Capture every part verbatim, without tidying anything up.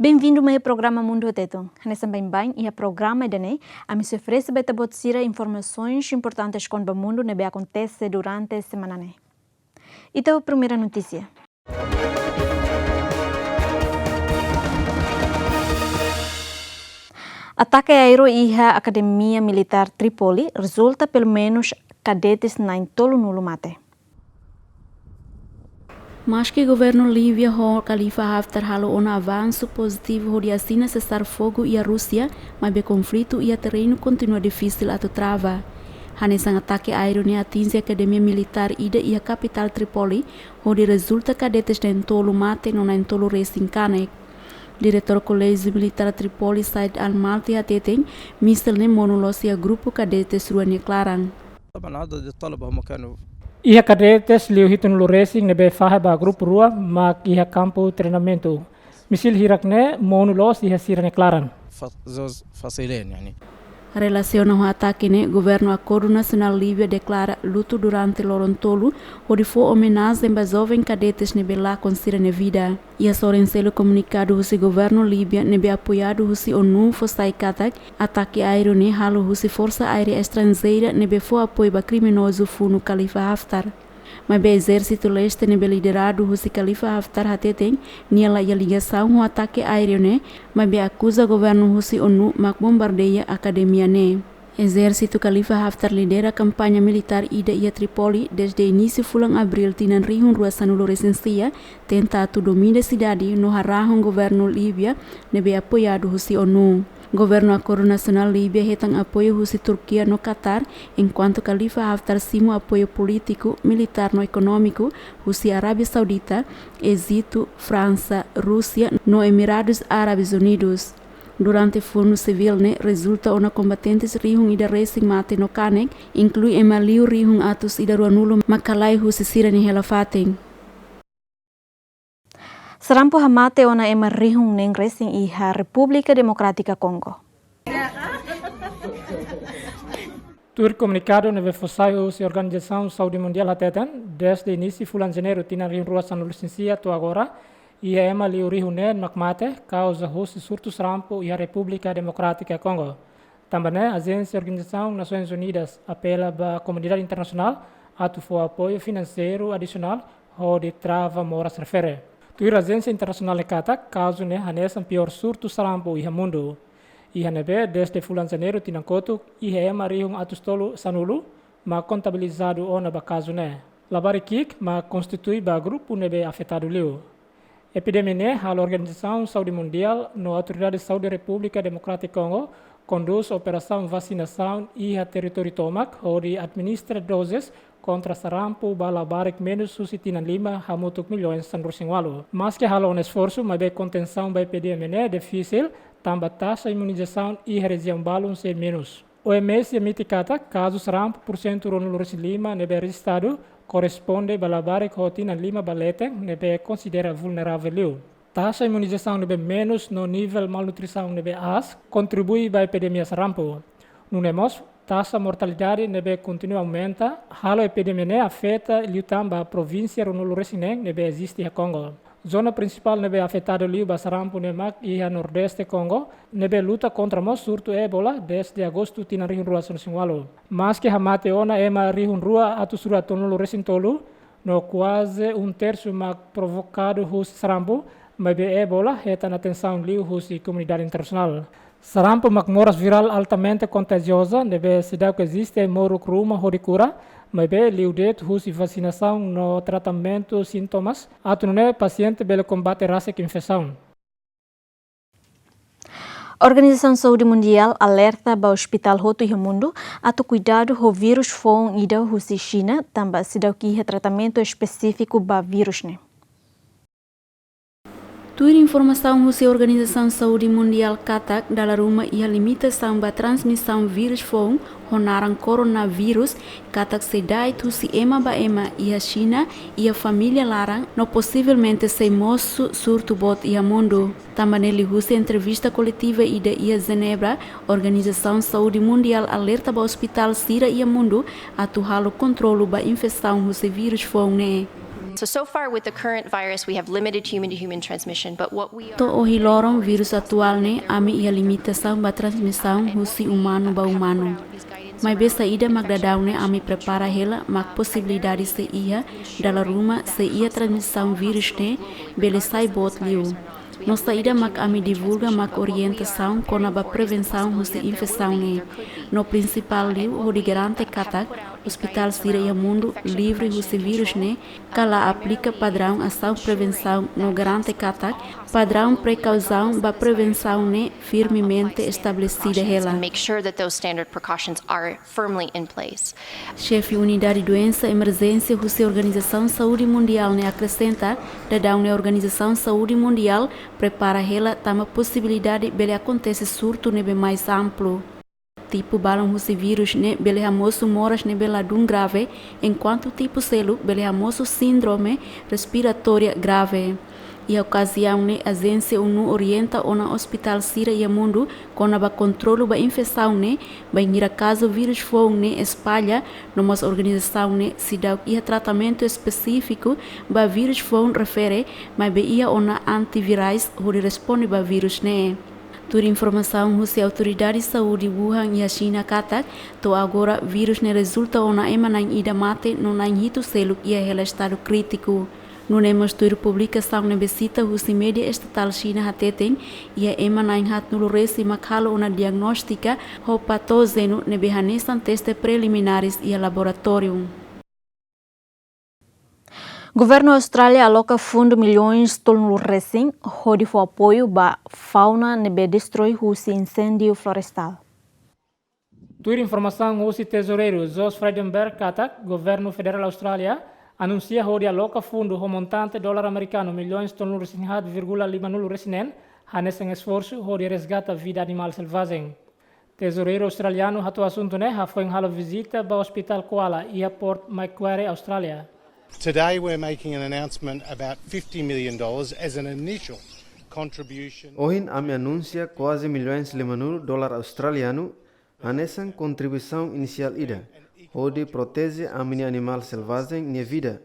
Benvindu mai programa Mundu Tetun. Hanesan baibain iha programa ida-ne'e, ami sei oferese ba ita-boot sira informasoens importantes kona-ba mundu ne'ebé akontese durante semana ne'e. Ita ho primeira notísia. Atake aéreu iha Akademia Militár Trípoli rezulta pelumenus kadetes na'in-tolunulu mate. Maske governu Líbia ho Khalifa Haftar halo ona avansu pozitivu hodi asina sesar-fogu iha Rúsia, maibé konflitu iha terrenu kontinua difisil atu trava. Hanesan atake aéreu ne'e atinje akademia militár ida iha kapitál Trípoli, hodi rezulta kadetes na'in-tolu mate no na'in-tolu resin kanek. Diretór Koléjiu Militár Trípoli, Said Al-Malti, hateten, mísel ne'e monu loos iha grupu kadetes rua nia klaran. طبعًا عدد الطلبة هم كانوا Iha kadetes liu hitunulu resin ne'ebé fahe ba grupu rua mak iha kampu treinamentu. Mísil hirak ne'e monu loos iha sira-nia klaran. ف-، زوز فصيلين يعني. Relasiona ho atake ne'e, Governu Akordu Nasionál Líbia deklara lutu durante loron tolu, hodi fó omenajen ba joven kadetes ne'ebé lakon sira-nia vida. Iha sorin seluk, komunikadu husi governu Líbia ne'ebé apoiadu husi ONU fó sai katak, atake aéreu ne'e halo husi Forsa Aérea Estranjeira ne'ebé fó apoiu ba kriminozu funu Khalifa Haftar. Maibé Ezérsitu Leste ne'ebé lideradu husi Khalifa Haftar hateten, nia la iha ligasaun ho atake aéreu ne'e, maibé akuza governu husi ONU mak bombardeia akademia ne'e. Ezérsitu Khalifa Haftar lidera kampaña militár ida iha Trípoli dezde inísiu fulan Abríl tinan rihun rua sanulu resin sia, tenta atu domina sidade no harahun governu Líbia ne'ebé apoiadu husi ONU. Governu Akordu Nasionál Líbia hetan apoiu husi Turkia no Katar, enkuantu Khalifa Haftar simu apoiu polítiku, militár no ekonómiku husi Arábia Saudita, Ejitu, Fransa, Rúsia no Emiradus Árabes Unidus. Durante funu sivíl ne'e rezulta ona kombatentes rihun ida resin mate no kanek, inklui ema liu rihun atus ida ruanulu mak halai husi sira-nia hela fatin. Sarampu hamate ona ema rihun neen resin iha Repúblika Demokrátika Kongo. Tuir komunikadu ne'ebé fó sai husi Organizasaun Saúde Mundiál hateten, dezde inísiu fulan Janeiru tinan rihun rua sanulu resin sia to'o agora, iha ema liu rihun neen mak mate kauza husi surtu sarampu iha Repúblika Demokrátika Kongo. Tanba ne'e, Ajénsia Organizasaun Nasoins Unidas apela ba komunidade internasionál atu fó apoiu finanseiru adisionál hodi trava moras refere. Tuir ajénsia internasionál ne'e katak, kazu ne'e hanesan piór surtu sarampu iha mundu. Iha ne'ebé, dezde fulan Janeiru tinan kotuk, iha ema rihun atus tolu sanulu mak kontabilizadu ona ba kazu ne'e. Labarik ki'ik mak konstitui ba grupu ne'ebé afetadu liu. Epidemia ne'e halo Organizasaun Saúde Mundiál no Autoridade Saúde Repúblika Demokrátika Kongo kondús operasaun vasinasaun iha territóriu tomak hodi administra dozes kontra sarampu ba labarik menus husi tinan lima hamutuk milhões sanulu resin ualu. Maske halo ona esforsu, maibé kontensaun ba epidemia ne'e difisil, tanba taxa imunizasaun iha rejiaun balun sei menus. O M S admite katak kazu sarampu pursentu ruanulu resin lima ne'ebé rejistadu korresponde ba labarik ho tinan lima ba leten ne'ebé konsidera vulneravel liu. Taxa imunizasaun ne'ebé menus no nivel malnutrisaun ne'ebé aas kontribui ba epidemia sarampu. Nune'e mós, taxa mortalidade ne'ebé kontinua aumenta halo epidemia ne'e afeta liután ba provínsia ruanulu resin neen ne'ebé eziste iha Kongo. Zona prinsipál ne'ebé afetadu liu ba sarampu ne'e mak iha Nordeste Kongo, ne'ebé luta kontra mós surtu Ebola dezde Agostu tinan rihun rua sanulu resin ualu. Maske hamate ona ema rihun rua atus rua tolunulu resin tolu, no kuaze um tersu mak provokadu husi sarampu, maibé Ebola hetan atensaun liu husi komunidade internasionál. Sarampu mak moras virál altamente kontagioza, ne'ebé seidauk eziste moruk ruma hodi kura, maibé liu de'it husi vasinasaun no tratamentu sintomas, atu nune'e pasiente bele kombate rasik infesaun. Organizasaun Saúde Mundiál alerta ba ospitál hotu iha mundu atu kuidadu ho vírus foun ida husi Xina, tanba seidauk iha tratamentu espesífiku ba vírus ne'e. Tuir informasaun husi Organizasaun Saúde Mundiál katak, dala ruma iha limitasaun ba transmisaun vírus foun ho naran coronavírus, katak sei da'et husi ema ba ema iha Xina, iha família laran, no posivelmente sei mosu surtu boot iha mundu. Tanba ne'e, liuhusi entrevista koletiva ida iha Jenebra, Organizasaun Saúde Mundiál alerta ba ospitál sira iha mundu atu halo kontrolu ba infesaun husi vírus foun ne'e. So, so far with the current virus, we have limited human-to-human transmission, but what we are... To'o ohin loron vírus atuál ne'e, ami iha limitasaun ba transmisaun husi umanu ba umanu. Maibé saida mak daudaun ne'e ami prepara hela mak posibilidade sei iha, dala ruma sei iha transmisaun vírus ne'e bele sai boot liu. No saida mak ami divulga mak orientasaun kona-ba prevensaun husi infesaun ne'e. No prinsipál liu hodi garante katak ospitál sira iha mundu livre husi vírus ne'e, ka la aplika padraun asaun prevensaun no garante katak padraun prekausaun ba prevensaun ne'e firmemente estabelecida hela. And make sure that those standard precautions are firmly in place. Xefe Unidade Doensa Emerjénsia husi Organizasaun Saúde Mundiál ne'e akresenta, daudaun ne'e Organizasaun Saúde Mundiál prepara hela tanba posibilidade bele akontese surtu ne'ebé mais amplu. Tipu balun husi vírus ne'e bele hamosu moras ne'ebé ladún grave, enkuantu tipu seluk bele hamosu síndrome respiratória grave. Iha okaziaun ne'e, ajénsia ONU orienta ona ospitál sira iha mundu kona-ba kontrolu ba infesaun ne'e, bainhira kazu vírus foun ne'e espalla, no mós organizasaun ne'e seidauk iha tratamentu espesífiku ba vírus foun refere, maibé iha ona antivirais hodi responde ba vírus ne'e. Tuir informasaun husi Autoridade Saúde Wuhan iha Xina katak, to'o agora vírus ne'e rezulta ona ema na'in ida mate no na'in hitu seluk iha hela estadu krítiku. Nune'e mós tuir publikasaun ne'ebé sita husi média estatál Xina hateten, iha ema na'in haatnulu resin mak halo ona diagnóstika ho patójenu ne'ebé hanesan teste preliminares iha laboratóriu. Governu Austrália aloka fundu milhões tolunulu resin hodi fó apoiu ba fauna ne'ebé destroi husi insêndiu florestál. Tuir informasaun husi Tezoureiru Josh Frydenberg katak, Governu Federál Austrália anunsia hodi aloka fundu ho montante dolar amerikanu milhões tolunulu resin haat vírgula limanulu resin neen, hanesan esforsu hodi resgata vida animál selvajen. Tezoureiru australianu hato'o asuntu ne'e hafoin halo vizita ba Ospitál Koala iha Port Macquarie, Austrália. Today we're making an announcement about fifty million dollars as an initial contribution. Ohin ami anunsia kuaze milhões limanulu dolar australianu, hanesan kontribuisaun inisiál ida, hodi proteje ami-nia animál selvajen nia vida,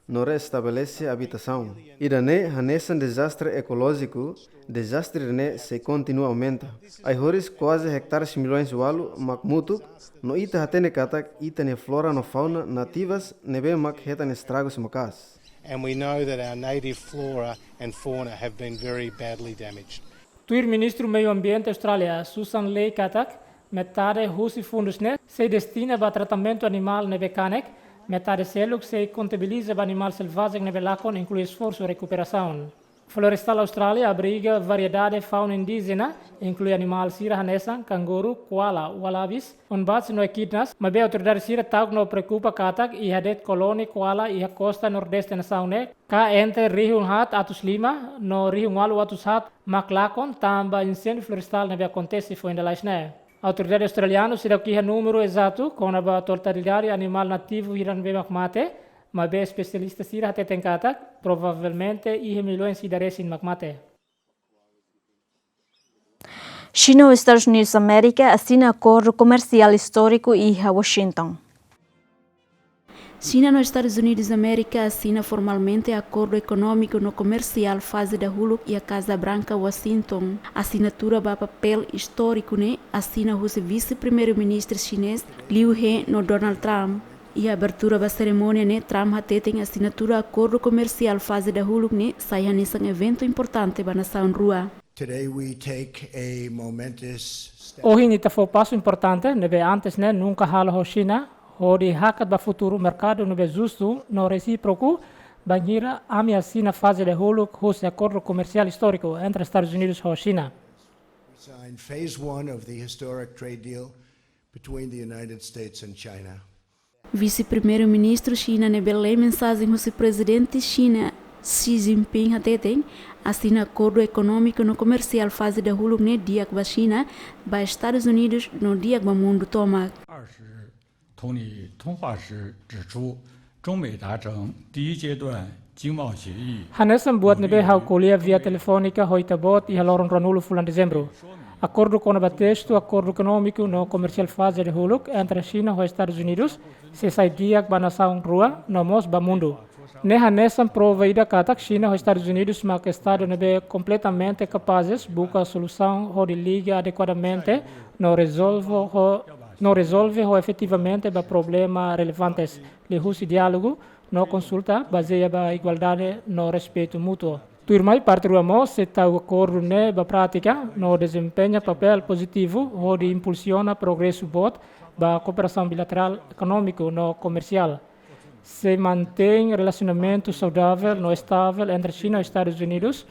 no restabelese abitasaun. Ida-ne'e hanesan dezastre ekolójiku, dezastre ne'e sei kontinua aumenta. Ai-horis kuaze ektares milhões ualu mak mutuk, no ita hatene katak ita-nia flora no fauna nativas ne'ebé mak hetan estragus maka'as. And we know that our native flora and fauna have been very badly damaged. Tuir Ministru Meiu Ambiente Austrália, Sussan Ley katak, metade husi fundus ne'e sei destina ba tratamentu animál ne'ebé kanek, metade seluk sei kontabiliza ba animál selvajen ne'ebé lakon, inklui esforsu rekuperasaun. Florestál Austrália abriga variedade fauna indíjena, inklui animál sira hanesan kanguru, koala, wallabies, wombats no echinus, maibé autoridade sira ta'uk no preokupa katak iha de'it kolónia koala iha kosta nordeste nasaun ne'e, ka entre rihun haat atus lima no rihun ualu atus haat mak lakon tanba insêndiu florestál ne'ebé akontese foin lalais ne'e. Autoridade australianu seidauk iha númeru ezatu kona-ba totalidade animál nativu hirak ne'ebé mak mate, maibé espesialista sira hateten katak, provavelmente iha milhões ida resin mak mate. Xina ho Estadus Unidus Amérika asina akordu komersiál istóriku iha Washington. Xina no Estadus Unidus Amérika asina formalmente akordu ekonómiku no komersiál faze dahuluk iha Kaza Branka, Washington. Asinatura ba papél istóriku ne'e asina husi Vise-Primeiru-Ministru xinés Liu He no Donald Trump. Iha abertura ba serimónia ne'e, Trump hateten asinatura akordu komersiál faze dahuluk ne'e sai hanesan eventu importante ba nasaun rua. Today we take a momentous step. Ohin ita fó pasu importante ne'ebé antes ne'e nunka halo ho Xina, hodi hakat ba futuru merkadu ne'ebé justu no resíproku, bainhira ami asina faze dahuluk husi akordu komersiál istóriku entre Estadus Unidus ho Xina. We signed phase one of the historic trade deal between the United States and China. Vise-Primeiru-Ministru Xina ne'ebé lee mensajen husi Prezidente Xina Xi Jinping hateten, asina akordu ekonómiku no komersiál faze dahuluk ne'e di'ak ba Xina, ba Estadus Unidus no di'ak ba mundu tomak. 二十同你通话时指出，中美达成第一阶段经贸协议。 Hanesan buat ne'ebé ha'u ko'alia via telefónika ho ita-boot iha loron ruanulu fulan Dezembru. Akordu kona-ba testu akordu ekonómiku no komersiál faze dahuluk entre Xina ho Estadus Unidus sei sai di'ak ba nasaun rua no mós ba mundu. Ne'e hanesan prova ida katak Xina ho Estadus Unidus mak estadu ne'ebé kompletamente kapás buka solusaun hodi liga adekuadamente no rezolve ho, no rezolve ho efetivamente ba problema relevantes liuhusi diálogu no konsulta bazeia ba igualdade no respeitu mútuo. Tuirmai parte rua mós sei tau akordu ne'e ba prátika no dezempeña papél pozitivu hodi impulsiona progresu boot ba kooperasaun bilaterál ekonómiku no komersiál. Sei mantein relasionamentu saudavel no estavel entre Xina no Estadus Unidus,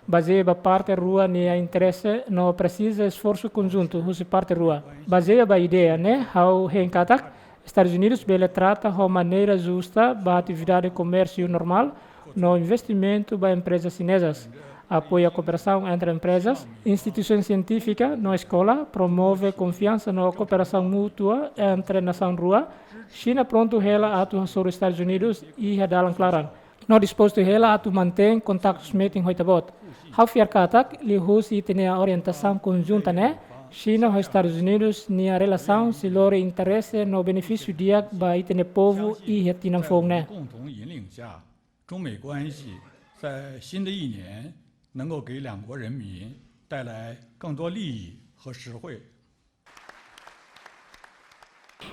bazeia ba parte rua nia interese no presiza esforsu konjuntu husi parte rua. Bazeia ba ideia ne'e, ha'u hein katak Estadus Unidus bele trata ho maneira justa ba atividade komérsiu normál no investimentu ba emprezas xinezas, apoia kooperasaun entre emprezas, instituisaun sientífika no eskola, promove konfiansa no kooperasaun mútua entre nasaun rua. Xina prontu hela atu hasoru Estadus Unidus iha dalan klaran no dispostu hela atu mantein kontaktus metin ho Ita-Boot. Ha'u fiar katak liuhusi ita-nia orientasaun konjunta ne'e, Xina ho Estadus Unidus nia relasaun sei lori interese no benefísiu di'ak ba ita-nia povu iha tinan foun ne'e. 中美关系在新的一年能够给两国人民带来更多利益和实惠。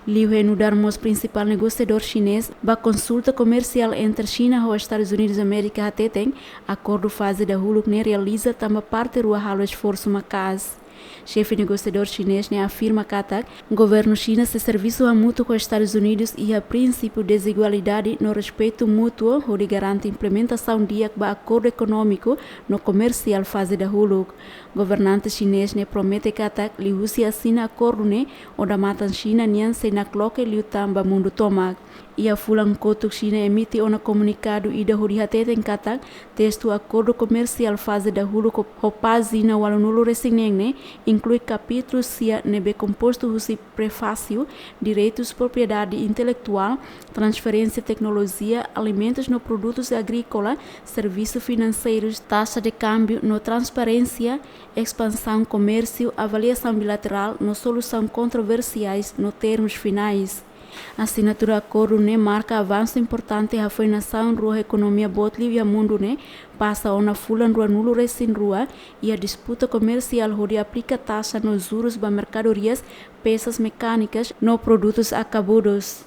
Liu ha'u nu'udar mós prinsipál negosiadór xinez ba konsulta komersiál entre Xina ho Estadus Unidus Amérika hateten, akordu faze dahuluk ne'e realiza tanba parte rua halo esforsu maka'as. Xefe negosiadór xinez ne'e afirma katak, governu Xina sei servisu hamutuk ho Estadus Unidus iha prinsípiu dezigualdade no respeitu mútuo hodi garante implementasaun di'ak ba akordu ekonómiku no komersiál faze dahuluk. Governante xinez ne'e promete katak liuhusi asina akordu ne'e, odamatan Xina nian sei nakloke liután ba mundu tomak. Iha fulan kotuk Xina emite ona komunikadu ida hodi hateten katak testu akordu komersiál faze dahuluk ho pájina ualunulu-resin-neen ne'e inklui kapítulu sia ne'ebé kompostu husi prefásiu, direitus propriedade intelektuál, transferénsia teknolojia, alimentus no produtus agríkola, servisu finanseiru, taxa de kámbiu no transparénsia, espansaun komérsiu, avaliasaun bilaterál no solusaun kontroversiais no termus finais. Asinatura akordu ne'e marka avansu importante hafoin nasaun rua ho ekonomia boot liu iha mundu ne'e pasa ona fulan ruanulu-resin-rua iha disputa komersiál hodi aplika taxa no jurus ba merkadorias, pezas mekánikas no produtus akabadus.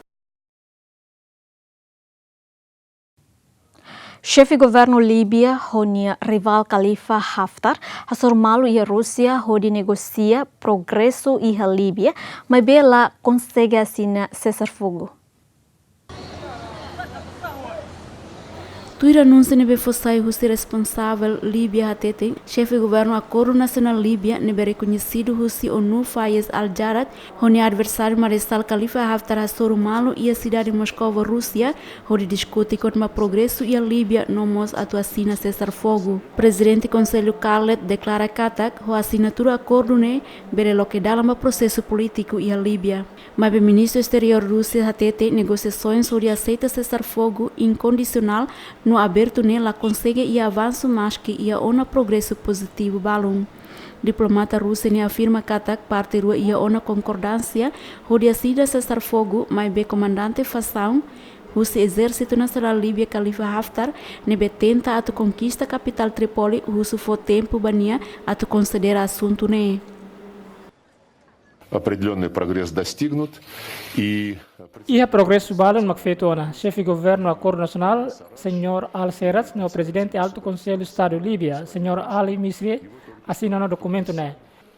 Xefe governu Líbia ho nia rivál Khalifa Haftar hasoru malu iha Rúsia hodi negosia progresu iha Líbia, maibé la konsege asina sesar fogu. Tuir anúnsiu ne'ebé fó sai husi responsavel Líbia hateten, xefe governu Akordu Nasionál Líbia ne'ebé rekoñesidu husi ONU Fayez Al-Jarrad ho nia adversáriu Mareshal Khalifa Haftar hasoru malu iha sidade Moskova, Rúsia, hodi diskute kona-ba progresu iha Líbia no mós atu asina sesar fogu. Prezidente Konsellu Khaled deklara katak ho asinatura akordu ne'e bele loke dalan ba prosesu polítiku iha Líbia. Maibé Ministru Esteriór Rúsia hateten negosiasoens hodi aseita sesar fogu inkondisionál no abertu ne'e la konsege iha avansu maski iha ona progresu pozitivu balun. Diplomata Rúsia ne'e afirma katak parte rua iha ona konkordánsia hodi asina sesar fogu, maibé komandante fasaun husi Ezérsitu Nasionál Líbia Khalifa Haftar ne'ebé tenta atu konkista kapitál Trípoli husu fó tempu ba nia atu konsidera asuntu ne'e. Определённый прогресс достигнут и Iha progresu balun mak fetu ona. Xefe governu Akordu Nasionál, Señór Al-Serraj, no Prezidente Altu Konsellu Estadu Líbia, Señór Ali Misri, asina ona dokumentu ne'e.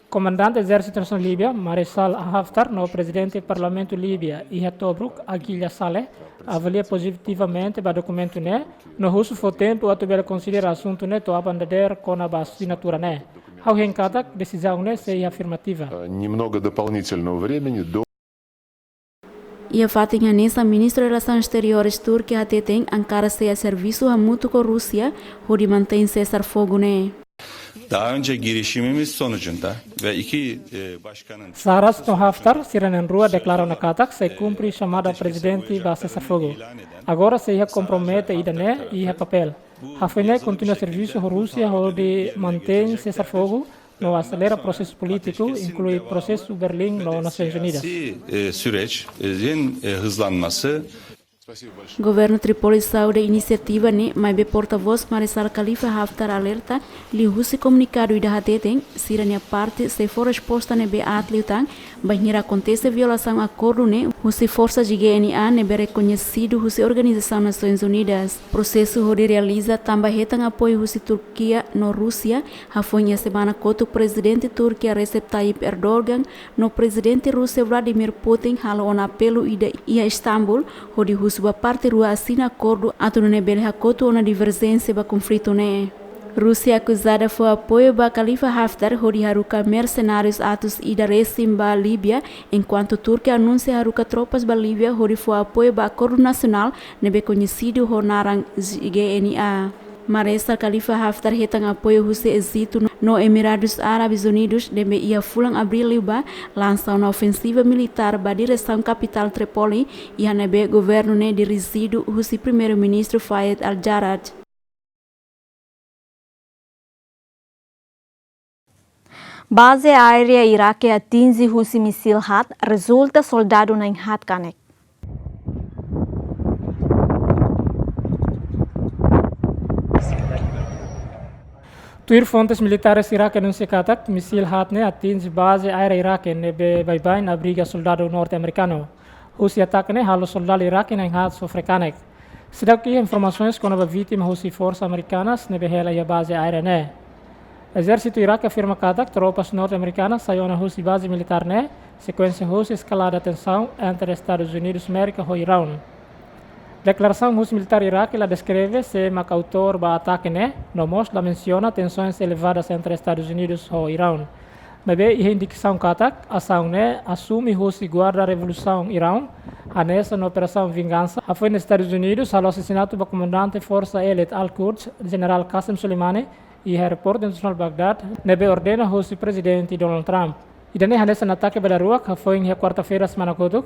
Komandante Ezérsitu Nasionál Líbia, Mareshal Haftar, no Prezidente Parlamentu Líbia iha Tobruk, Aguilha Saleh, avalia pozitivamente ba dokumentu ne'e, no husu fó tempu atu bele konsidera asuntu ne'e to'o aban dadeer kona-ba asinatura ne'e. Ha'u hein katak desizaun ne'e sei afirmativa. Немного дополнительного времени до Iha fatin hanesan, Ministru Relasaun Esteriores Turkia hateten Ankara sei servisu hamutuk ho Rúsia hodi mantein sesar fogu ne'e. Daha önce girişimimiz sonucunda ve iki e, başkanın Sarraj no Haftar, sira na'in-rua deklara ona katak sei kumpre xamada prezidente ba sesar fogu. Agora sei iha kompromete ida-ne'e iha papél. Hafoin ne'e kontinua servisu ho Rúsia hodi mantein sesar fogu no aselera prosesu polítiku, inklui prosesu Berlin no Nasoins Unidas. Siyasi, e, sürecin e, hızlanması Governu Trípoli saúda inisiativa ne'e, maibé portavós Mareshal Khalifa Haftar alerta liuhusi komunikadu ida hateten, sira-nia parte sei fó resposta ne'ebé aat liután bainhira akontese violasaun akordu ne'e husi forsa G N A ne'ebé rekoñesidu husi Organizasaun Nasoins Unidas. Prosesu hodi realiza tanba hetan apoiu husi Turkia no Rúsia, hafoin iha semana kotuk Prezidente Turkia Recep Tayyip Erdogan no Prezidente Rúsia Vladimir Putin halo ona apelu ida iha Istambul, hodi husu ba parte rua asina akordu atu nune'e bele hakotu ona diverjénsia ba konflitu ne'e. Rúsia akuzada fó apoiu ba Khalifa Haftar hodi haruka mersenárius atus ida resin ba Líbia, enkuantu Turkia anunsia haruka tropas ba Líbia hodi fó apoiu ba akordu nasionál ne'ebé koñesidu ho naran G N A. Mareshal Khalifa Haftar hetan apoiu husi Ejitu no Emiradus Árabes Unidus ne'ebé iha fulan Abríl liubá lansa ona ofensiva militár ba diresaun kapitál Trípoli, iha ne'ebé governu ne'e dirijidu husi Primeiru-Ministru Fayed Al-Jarraj. Baze aérea Iraque atinje husi misil HAT, rezulta soldadu na'in haat kanek. Tuir fontes militares Iraque anunsia katak misil HAT ne'e atinje baze aérea Iraque ne'ebé baibain abriga soldadu norte-amerikanu. Husi atake ne'e halo soldadu Iraque na'in haat sofre kanek. Seidauk iha informasaun kona-ba vítima husi forsa amerikanas ne'ebé hela iha baze aérea ne'e. Ezérsitu Iraque afirma katak tropas norte-amerikanas sai ona husi baze militár ne'e, sekuénsia husi eskalada tensaun entre Estadus Unidus Amérika ho Iraun. Deklarasaun husi militár Iraque la deskreve sé mak autór ba atake ne'e, no mós la mensiona tensoens elevadas entre Estadus Unidus ho Iraun. Maibé iha indikasaun katak asaun ne'e asume husi Guarda Revolusaun Iraun, hanesan operasaun vingansa, hafoin Estadus Unidus halo asasinatu ba komandante forsa élite Al-Quds, Jenerál Qasem Soleimani, iha Aeroportu Internasionál Bagdad, ne'ebé ordena husi Prezidente Donald Trump. Ida-ne'e hanesan atake ba daruak, hafoin iha kuarta-feira semana kotuk,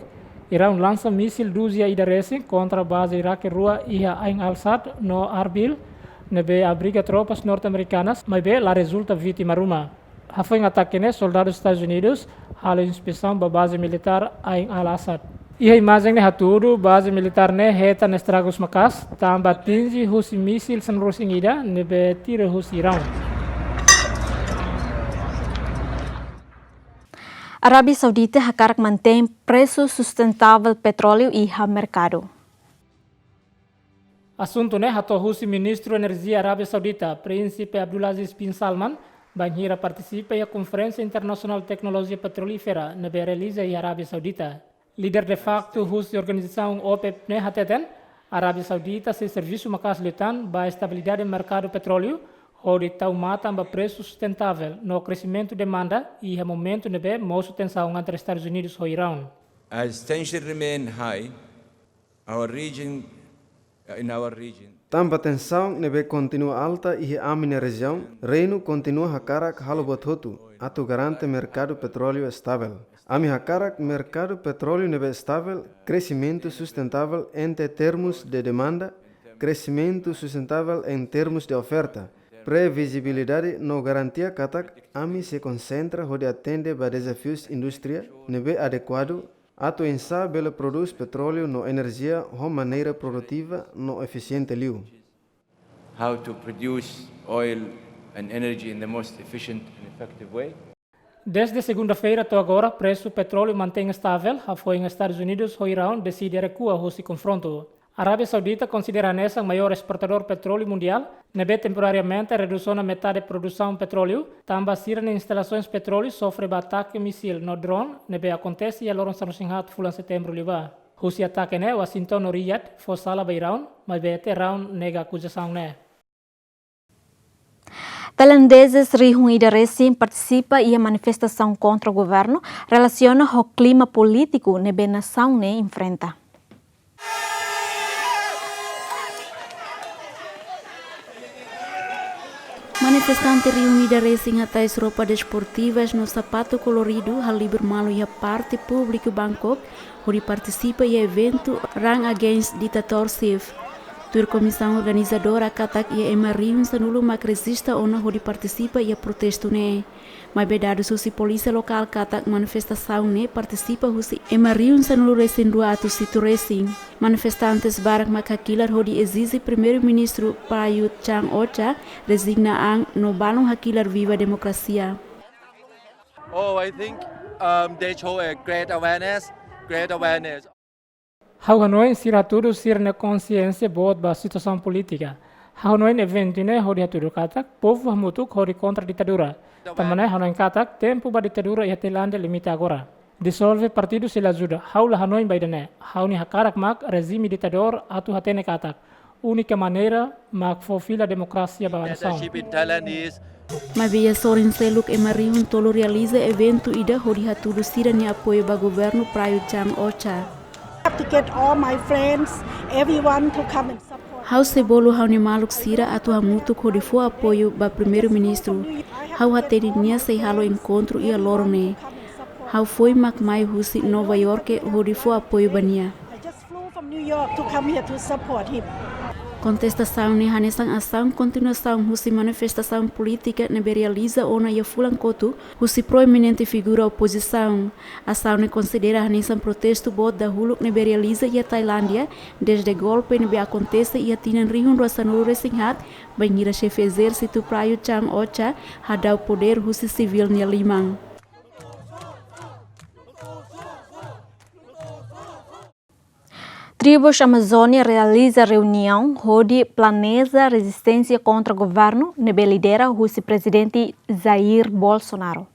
Iraun lansa misil dúzia ida resin kontra baze Iraque rua iha Ain al-Asad no Arbil, ne'ebé abriga tropas norte-amerikanas, maibé la rezulta vítima ruma. Hafoin atake ne'e, soldadu Estadus Unidus halo inspesaun ba baze militár Ain al-Asad. Iha imajen ne'e hatudu, baze militár ne'e hetan estragus maka'as, tanba atinje husi misil sanulu-resin-ida ne'ebé tira husi Iraun. Arábia Saudita hakarak mantein presu sustentável petróleu iha merkadu. Asuntu ne'e hato'o husi Ministru Enerjia Arábia Saudita, Prinsipe Abdulaziz bin Salman, bainhira partisipa iha Konferénsia Internasionál Teknolojia Petrolífera ne'ebé realiza iha Arábia Saudita. Líder de facto husi organizasaun OPEP ne'e hateten, Arábia Saudita sei servisu maka'as liután ba estabilidade merkadu petróleu, hodi tau matan ba presu sustentável no kresimentu demanda iha momentu ne'ebé mosu tensaun entre Estadus Unidus ho Iraun. As tension remain high, our region, in our region. Tanba tensaun ne'ebé kontinua alta iha ami-nia rejiaun, Reinu kontinua hakarak halo buat hotu atu garante merkadu petróleu estável. Ami hakarak merkadu petróleu ne'ebé estável, kresimentu sustentável entre termus de demanda, kresimentu sustentável em termos de oferta, previzibilidade no garantia katak ami sei konsentra hodi atende ba dezafius indústria ne'ebé adekuadu, atu oinsá bele prodús petróleu no enerjia ho maneira produtiva no efisiente liu. How to produce oil and energy in the most efficient and effective way. Desde segunda-feira to'o agora, presu petróleu mantein estável, hafoin Estadus Unidus ho Iraun deside rekua husi konfrontu. Arábia Saudita konsidera hanesan maiór esportadór petróleu mundiál, ne'ebé temporariamente redús ona metade produsaun petróleu, tanba sira-nia instalasoens petróleu sofre ba atake misil no drone, ne'ebé akontese iha loron sanulu-resin-haat fulan Setembru liubá. Husi atake ne'e, Washington no Riyadh fó sala ba Iraun, maibé Teheran nega akuzasaun ne'e. Tailandezes rihun ida resin partisipa iha manifestasaun kontra governu relasiona ho klima polítiku ne'ebé nasaun ne'e enfrenta. Manifestante rihun ida resin hatais roupa desportivas no sapatu koloridu halibur malu iha parte públiku Bangkok, hodi partisipa iha eventu Run Against Dictatorship. Tuir komisaun organizadora katak iha ema rihun sanulu mak rejista ona hodi partisipa iha protestu ne'e. Maibé dadus husi polísia lokál katak manifestasaun ne'e partisipa husi ema rihun sanulu resin rua atus hitu resin. Manifestantes barak mak hakilar hodi ezije Primeiru-Ministru Prayut Chan-o-cha rezigna an no balun hakilar viva demokrasia. Oh, I think um, they show a great awareness, great awareness. Ha'u hanoin sira hatudu sira-nia konsiénsia boot ba situasaun polítika. Ha'u hanoin eventu ne'e hodi hatudu katak povu hamutuk hodi kontra ditadura. Tanba ne'e hanoin katak tempu ba ditadura iha Tailándia limita agora. Disolve partidu sei la ajuda. Ha'u la hanoin ba ida-ne'e. Ha'u-nia hakarak mak rejime ditadór atu hatene katak únika maneira mak fó fila demokrasia ba nasaun. Maibé iha sorin seluk ema rihun tolu realiza eventu ida hodi hatudu sira-nia apoiu ba governu Prayut Chan-o-cha. To get all my friends, everyone to come and support. Ha'u sei bolu ha'u-nia maluk sira atu hamutuk hodi fó apoiu ba Primeiru-Ministru. Ha'u hatene nia sei halo enkontru iha loron ne'e. Ha'u foin mak mai husi Nova York hodi fó apoiu ba nia. I just flew from New York to come here to support him. Kontestasaun ne'e hanesan asaun kontinuasaun husi manifestasaun polítika ne'ebé realiza ona iha fulan kotuk husi proeminente figura opozisaun. Asaun ne'e konsidera hanesan protestu boot dahuluk ne'ebé realiza iha Tailándia dezde golpe ne'ebé akontese iha tinan rihun rua sanulu resin haat, bainhira xefe ezérsitu Prayut Chan-o-cha hadau podér husi sivíl nia liman. Tribus Amazónia realiza reuniaun hodi planeja rezisténsia kontra governu ne'ebé lidera husi Prezidente Jair Bolsonaro.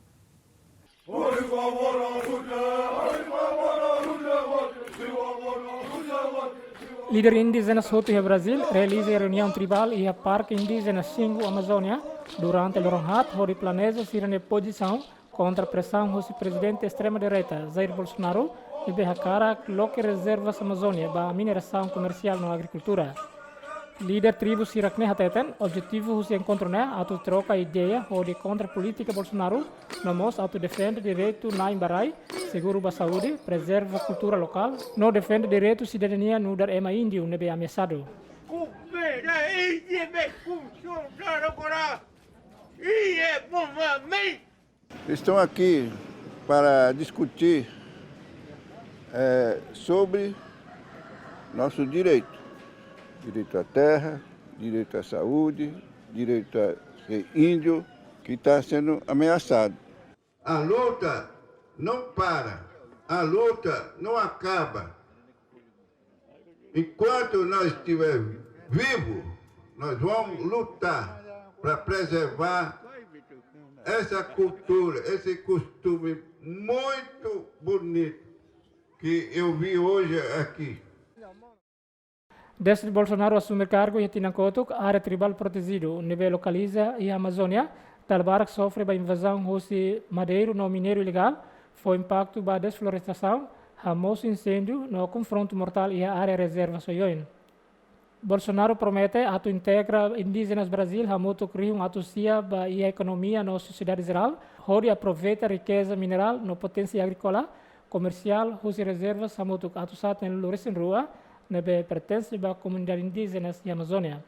Líder indíjenas hotu iha Brazíl realiza reuniaun tribál iha Parke Indíjena Xingu, Amazónia, durante loron haat hodi planeja sira-nia pozisaun kontra presaun husi prezidente estrema-direita Jair Bolsonaro ne'ebé hakarak loke rezervas Amazónia ba minerasaun, komersiál no agrikultura. Líder tribu sira-ne'e hateten objetivu husi enkontru ne'e atu troka ideia hodi kontra polítika Bolsonaro, no mós atu defende direitu na'in ba rai, seguru ba saúde, prezerva kultura lokál, no defende direitu sidadania nu'udar ema índiu ne'ebé ameasadu. Estão aqui para discutir, eh, sobre nosso direito. Direito à terra, direito à saúde, direito a ser índio, que está sendo ameaçado. A luta não para, a luta não acaba. Enquanto nós estiver vivo, nós vamos lutar para preservar essa cultura, esse costume muito bonito que eu vi hoje aqui. Dezde Bolsonaro asume kargu iha tinan kotuk, área tribál protejidu ne'ebé lokaliza iha Amazónia, dala barak sofre ba invazaun husi madeiru no mineiru ilegál, fó impaktu ba desflorestasaun, hamosu insêndiu no konfrontu mortál iha área rezerva oioin. Bolsonaro promete atu integra indíjenas Brazíl hamutuk rihun atus sia ba iha ekonomia no sosiedade jerál, hodi aproveita rikeza minerál no poténsia agríkola, komersiál husi rezervas hamutuk atus haat neen resin rua ne'ebé pertense ba komunidade indíjenas iha Amazónia.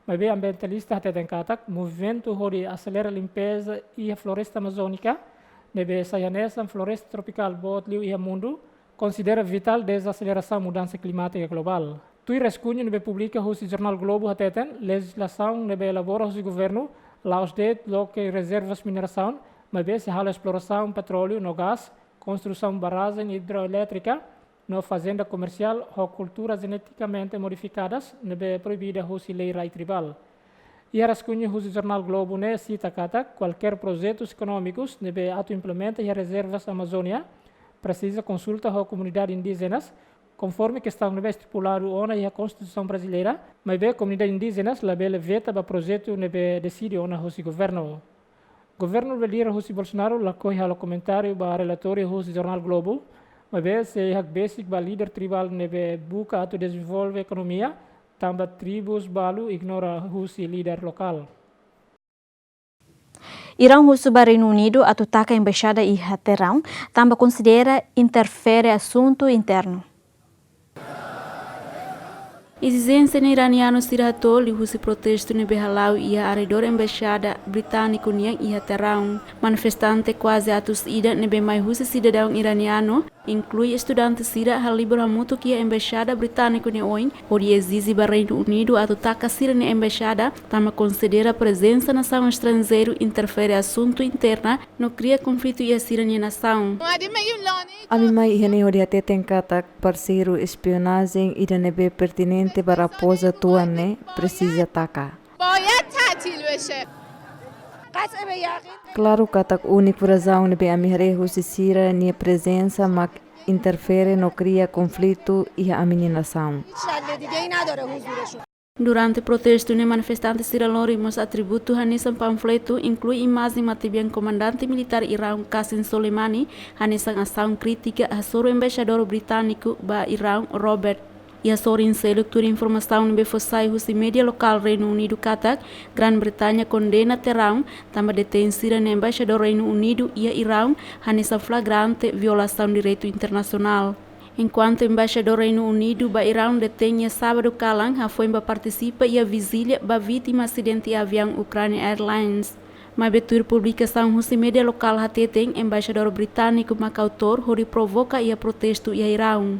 Maibé ambientalista hateten katak movimentu hodi aselera limpeza iha floresta amazónika ne'ebé sai hanesan floresta tropikál boot liu iha mundu, konsidera vitál dezaselerasaun mudansa klimátika globál. Tuir raskunhu ne'ebé publika husi jornál Globo hateten, lejizlasaun ne'ebé elabora husi governu la'ós de'it loke rezervas minerasaun, maibé sei halo esplorasaun petróleu no gás, konstrusaun barrajen idroelétrika, no fazenda komersiál ho kultura jenetikamente modifikadas ne'ebé proibida husi lei rai tribál. Iha raskunhu husi jornál Globo ne'e sita katak kualkér projetus ekonómikus ne'ebé atu implementa iha rezervas Amazónia presiza konsulta ho komunidade indíjenas, konforme kestaun ne'ebé estipuladu ona iha Konstituisaun Brasileira, maibé komunidade indíjenas labele veta ba projetu ne'ebé deside ona husi governu. Governu ne'ebé lidera husi Bolsonaro lakohi halo komentáriu ba relatóriu husi jornál Globo, maibé sei hakbesik ba líder tribál ne'ebé buka atu dezenvolve ekonomia, tanba tribus balu ignora husi líder lokál. Irán husu ba Reinu Unidu atu taka embaixada iha Teerán, tanba konsidera interfere asuntu internu. Ezijénsia ne'e iranianu sira hato'o liuhusi protestu ne'ebé hala'o iha arredór embaixada britániku nian iha Tehrão. Manifestante kuaze atus ida ne'ebé mai husi sidadaun iranianu, inklui estudante sira, halibur hamutuk iha embaixada britániku nia oin, hodi ezije ba Reinu Unidu atu taka sira-nia embaixada, tanba konsidera prezensa nasaun estranjeiru interfere asuntu interna no kria konflitu iha sira-nia nasaun. Ami mai iha ne'e hodi hateten katak parseiru espionajen ida ne'ebé pertinente ba rapoza tuan ne'e presiza taka. باید تعطیل بشه. قطع به یقین. Klaru katak úniku razaun ne'ebé ami haree husi sira-nia prezensa mak interfere no kria konflitu iha ami-nia nasaun. هیچ دلیل دیگه‌ای نداره حضورشون. Durante protestu ne'e, manifestante sira lori mós atributu hanesan panfletu, inklui imajen matebian komandante militár iranianu Qasem Soleimani, hanesan asaun krítika hasoru embaixadór britániku ba Irão, Robert. Iha sorin seluk, tuir informasaun ne'ebé fó sai husi média lokál Reinu Unidu katak, Grã-Bretaña kondena Tehrão tanba detein sira-nia embaixadór Reinu Unidu iha Irão hanesan flagrante violasaun direitu internasionál. Enkuantu embaixadór Reinu Unidu ba Irão detein iha sábadu kalan, hafoin ba partisipa iha vijília ba vítima asidente aviaun Ukraine Airlines. Maibé tuir publikasaun husi média lokál hateten embaixadór britániku mak autór hodi provoka iha protestu iha Irão.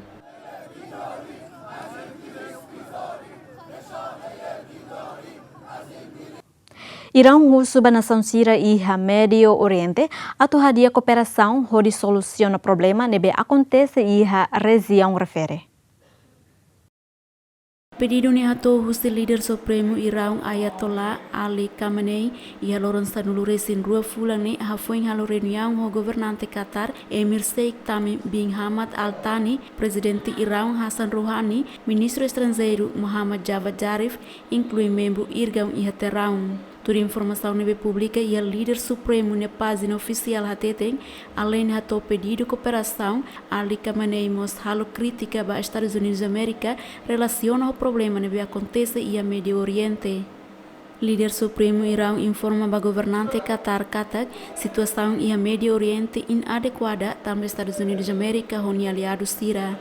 Irão husu ba nasaun sira iha Médio Oriente atu hadi'a kooperasaun hodi solusiona problema ne'ebé akontese iha rejiaun refere. Pedidu ne'e hato'o husi líder supremu Irão Ayatollah Ali Khamenei iha loron sanulu-resin-rua fulan ne'e, hafoin halo reuniaun ho governante Qatar, Emir Sheikh Tamim bin Hamad Al Thani, prezidente Irão Hassan Rouhani, ministru estranjeiru Mohammad Javad Zarif, inklui membru IRGAN iha Tehrão. Tuir informasaun ne'ebé publika iha líder supremu nia pájina ofisiál hateten, aleinde hato'o pedidu kooperasaun, Ali Khamenei mós halo krítika ba Estadus Unidus Amérika relasiona ho problema ne'ebé akontese iha Médio Oriente. Líder supremu Irão informa ba governante Qatar katak situasaun iha Médio Oriente inadekuada tanba Estadus Unidus Amérika ho nia aliadu sira.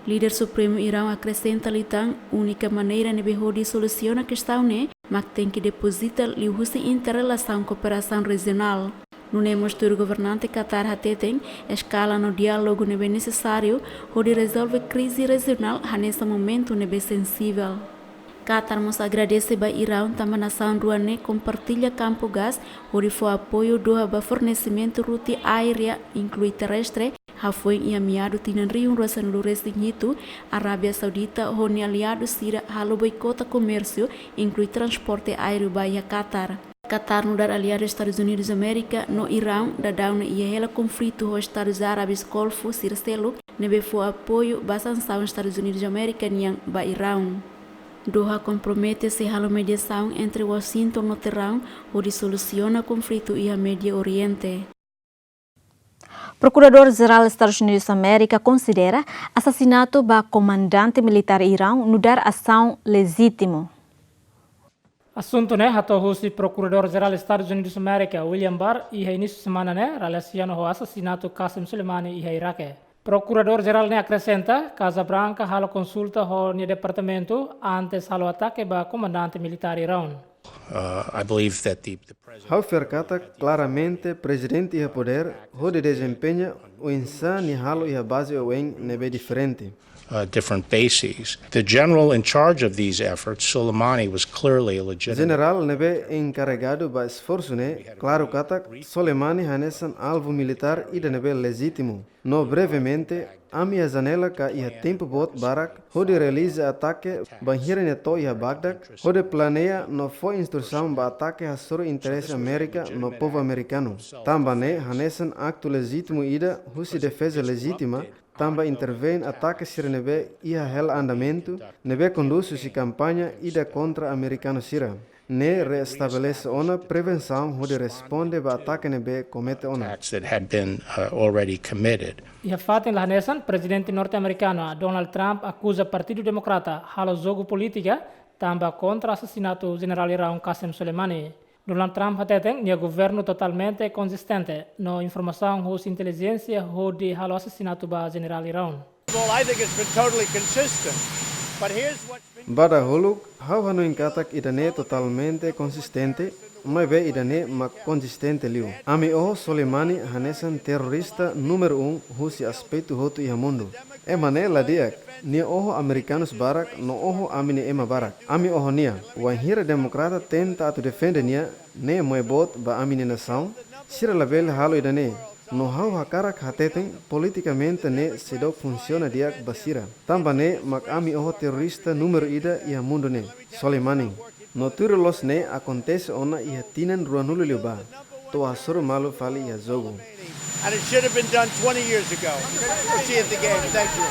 Líder supremu Irão akresenta liután, únika maneira ne'ebé hodi solusiona kestaun ne'e mak tenke depozita liuhusi interrelasaun kooperasaun rejionál. Nune'e mós tuir governante Qatar hateten, eskala no diálogu ne'ebé nesesáriu hodi rezolve krize rejionál hanesan momentu ne'ebé sensivel. Qatar mós agradese ba Irão tanba nasaun rua ne'e kompartilla kampu gás hodi fó apoiu Doha ba fornesimentu ruti aérea, inklui terrestre, hafoin iha meadu tinan rihun rua sanulu-resin-hitu, Arábia Saudita ho nia aliadu sira halo boikota komérsiu, inklui transporte aéreu ba iha Qatar. Qatar nu'udar aliadu Estadus Unidus Amérika no Irão daudaun ne'e iha hela konflitu ho Estadus Árabes Golfu sira seluk ne'ebé fó apoiu ba sansaun Estadus Unidus Amérika nian ba Irão. Doha kompromete sei halo mediasaun entre Washington no Tehrão hodi solusiona konflitu iha Médio Oriente. Prokuradór Jerál Estadus Unidus Amérika konsidera asasinatu ba komandante militár Irão nu'udar asaun lejítimu. Asuntu ne'e hato'o husi Prokuradór Jerál Estadus Unidus Amérika, William Barr, iha inísiu semana ne'e, relasiona ho asasinatu Qasem Soleimani iha Iraque. Prokuradór Jerál ne'e akresenta, Kaza Branka halo konsulta ho nia departamentu antes halo atake ba komandante militár Irão. Uh, I believe that the, the president Ha'u fiar katak klaramente prezidente iha podér hodi dezempeña oinsá nia halo iha baze oioin ne'ebé diferente. Uh, different bases. The general in charge of these efforts, Soleimani, was clearly a legitimate Jenerál ne'ebé enkarregadu ba esforsu ne'e, klaru katak Soleimani hanesan alvu militár ida ne'ebé lejítimu. No brevemente, ami iha janela ka iha tempu boot barak hodi realiza atake bainhira nia to'o iha Bagdad, hodi planeia no fó instrusaun ba atake hasoru interese Amérika no povu amerikanu. Tanba ne'e hanesan aktu lejítimu ida husi defeza lejítima, tanba intervein atake sira ne'ebé iha hela andamentu, ne'ebé kondús husi kampaña ida kontra amerikanu sira. Ne'e restabelese ona prevensaun hodi responde ba atake ne'ebé komete ona. Attacks that had been, uh, already committed. Iha fatin la hanesan, prezidente norte-amerikanu Donald Trump akuza Partidu Demokrata halo jogu polítika tanba kontra asasinatu Jenerál Irão Qasem Soleimani. Donald Trump hateten nia governu totalmente konzistente no informasaun husi intelijénsia hodi halo asasinatu ba Jenerál Irão. Well, I think it's been totally consistent. Ba dahuluk, ha'u hanoin katak ida-ne'e totalmente konsistente, maibé ida-ne'e mak konsistente liu. Ami oho Soleimani hanesan terrorista númeru um husi aspetu hotu iha mundu. Ema ne'e la di'ak, nia oho amerikanus barak no oho ami-nia ema barak. Ami oho nia. Wainhira demokrata tenta atu defende nia, ne'e moe boot ba ami-nia nasaun, sira labele halo ida-ne'e. No ha'u hakarak hateten, politikamente ne'e seidauk funsiona di'ak ba sira. Tanba ne'e mak ami oho terrorista númeru ida iha mundu ne'e, Soleimani. No tuir loloos ne'e akontese ona iha tinan ruanulu liubá. To'o hasoru malu fali iha jogu. And it should have been done twenty years ago. We'll see you at the game. Thank you.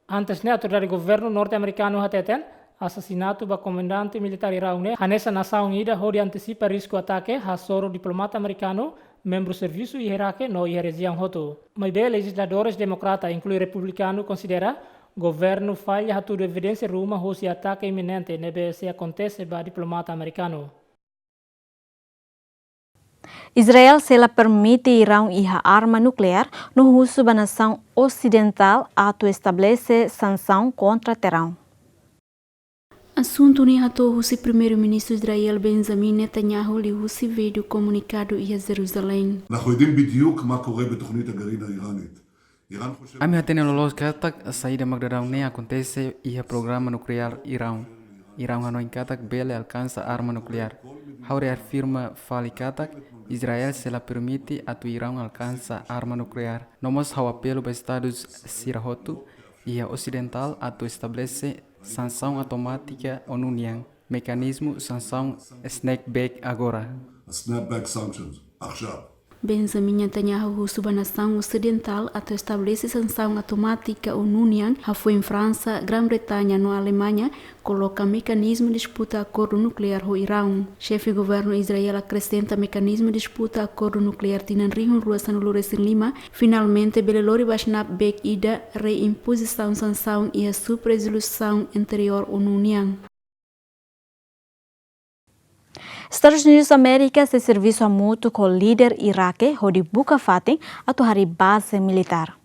Antes ne'e, autoridade governu norte-amerikanu hateten, asasinatu ba komandante militár Iraun ne'e hanesan asaun ida hodi antisipa risku atake, hasoru diplomata amerikanu, membru servisu iha Irake no iha rejiaun hotu. Maibé lejizladores demokrata, inklui republikanu, konsidera governu falla hatudu evidénsia ruma husi atake iminente ne'ebé sei akontese ba diplomata amerikanu. Israel sei la permite Iraun iha arma nukleár, no husu ba nasaun osidentál atu estabelese sansaun kontra Teeraun. Asuntu ne'e hato'o husi Primeiru-Ministru Israel Benjamin Netanyahu liuhusi vídeo komunikadu iha Jerusalém. אנחנו יודעים בדיוק מה קורה בתוכנית הגרעין האיראנית. Ami hatene loloos katak saida mak daudaun ne'e akontese iha programa nukleár Iraun. Iraun hanoin katak bele alkansa arma nukleár. Ha'u reafirma fali katak Israel sei la permite atu Iraun alkansa arma nukleár. No mós ha'u apelu ba estadus sira hotu iha osidentál atu estabelese sansaun automátika ONU nian, mekanizmu sansaun snapback agora. Snapback sanctions, עכשיו. Benjamin Netanyahu husu ba nasaun osidentál atu estabelese sansaun automátika ONU nian, hafoin Fransa, Gran-Bretaña no Alemaña koloka mekanizmu disputa akordu nukleár ho Iraun. Xefe governu Israel akresenta mekanizmu disputa akordu nukleár tinan rihun rua sanulu resin lima finalmente bele lori ba snapback ida, reimpozisaun sansaun iha sub-rezolusaun anteriór ONU nian. Estadus Unidus Amérika sei servisu hamutuk ho líder Irake hodi buka fatin atu harii baze militár.